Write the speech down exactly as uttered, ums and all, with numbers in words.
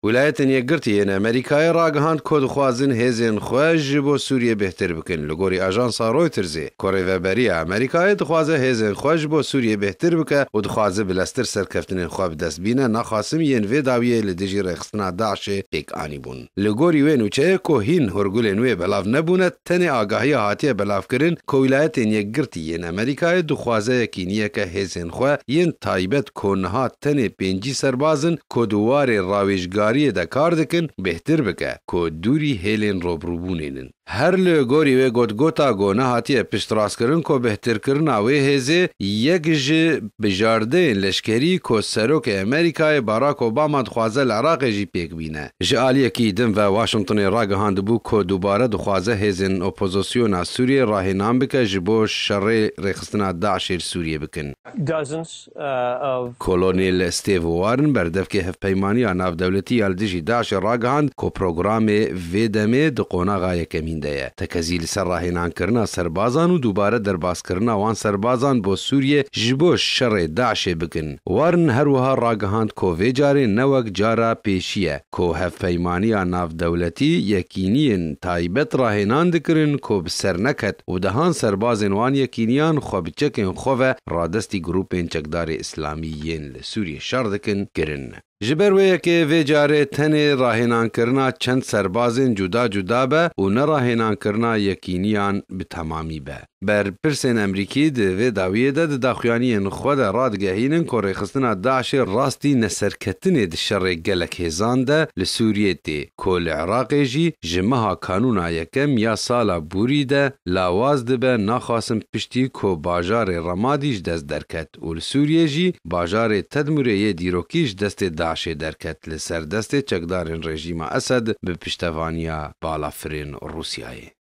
Wîlayetên Yekgirtî yên Amerîkayê ragihand ku dixwazin hêzên xwe ji bo Sûriyê bêhtir bikin. Li gorî ajansa Reutersê, ku Rêveberiya Amerîkayê dixwaze hêzên xwe ji bo Sûriyê bêhtir bike û dixwaze bileztir serkeftinên xwe bi dest bîne, naxasim yên vê dawiyê li dijî rêxistina DAIŞê pêk anîbûn. Li gorî wê nûçeyê ku hîn hûrgulên wê belav nebûne, tenê agahiya hatiye belavkirin ku Wîlayetên Yekgirtî yên Amerîkayê dixwaze yekîniyeke hêzên xwe yên taybet ku niha tenê pêncî serbaz in ku di warê rawêjgariyê de kar dikin, bêhtir bike ku dûrî hêlên robirûbûnê nin. Her li gorî wê gotgota ku nehatiye piştrastkirin ku bêhtirkirina wê hêzê yek ji bijardeyên leşkerî ku Serokê Amerîkayê Barack Obama dixwaze li Iraqê jî pêk bîne. Ji aliyekî din ve Washingtonê ragihandibû ku dubare dixwaze hêzên opozisyona Sûriyê rahênan bike ji bo şerê rêxistina DAIŞê li Sûriyê bikin. Dozens, uh, of Kolonel Steve Warren, berdevkê Hevpeymaniya Navdewletî ya li dijî DAIŞê ragihand ku programê vê demê di qonaxa yekemîn de ye. Tekezî li ser rahênankirina serbazan û dubare derbaskirina wan serbazan bo Sûriyê ji bo şerê DAIŞê bikin. Warren her wiha ragihand ku vê carê ne wek cara pêşî ye ku Hevpeymaniya Navdewletî yekîniyên taybet rahênan dikirin ku bi ser neket û dehan serbazên wan yekîniyan xwe bi çekên xwe ve radestî grûpên çekdarê îslamî yên li Sûriyê şer dikin, kirin. Ji ber wê yekê vê carê tenê rahênankirina çend serbazên cuda cuda be û ne rahênankirina yekîniyan bi temamî be. Berpirsên Emerîkî di vê dawiyê de di daxuyaniyên xwe de radigehînin ku rêxistina DAIŞê rastî neserketinê di şerê gelek hêzan de li Sûriyê tê, ku li Iraqê jî ji meha Kanûna yekem ya sala borî de lawaz dibe, naxasim piştî ku bajarê Remadî ji dest derket û li Sûriyê jî bajarê Tedmûrê yê dîrokî ji destê DAIŞê derket, li ser destê çekdarên rejîma Esed bi piştevaniya balafirên Rûsyayê.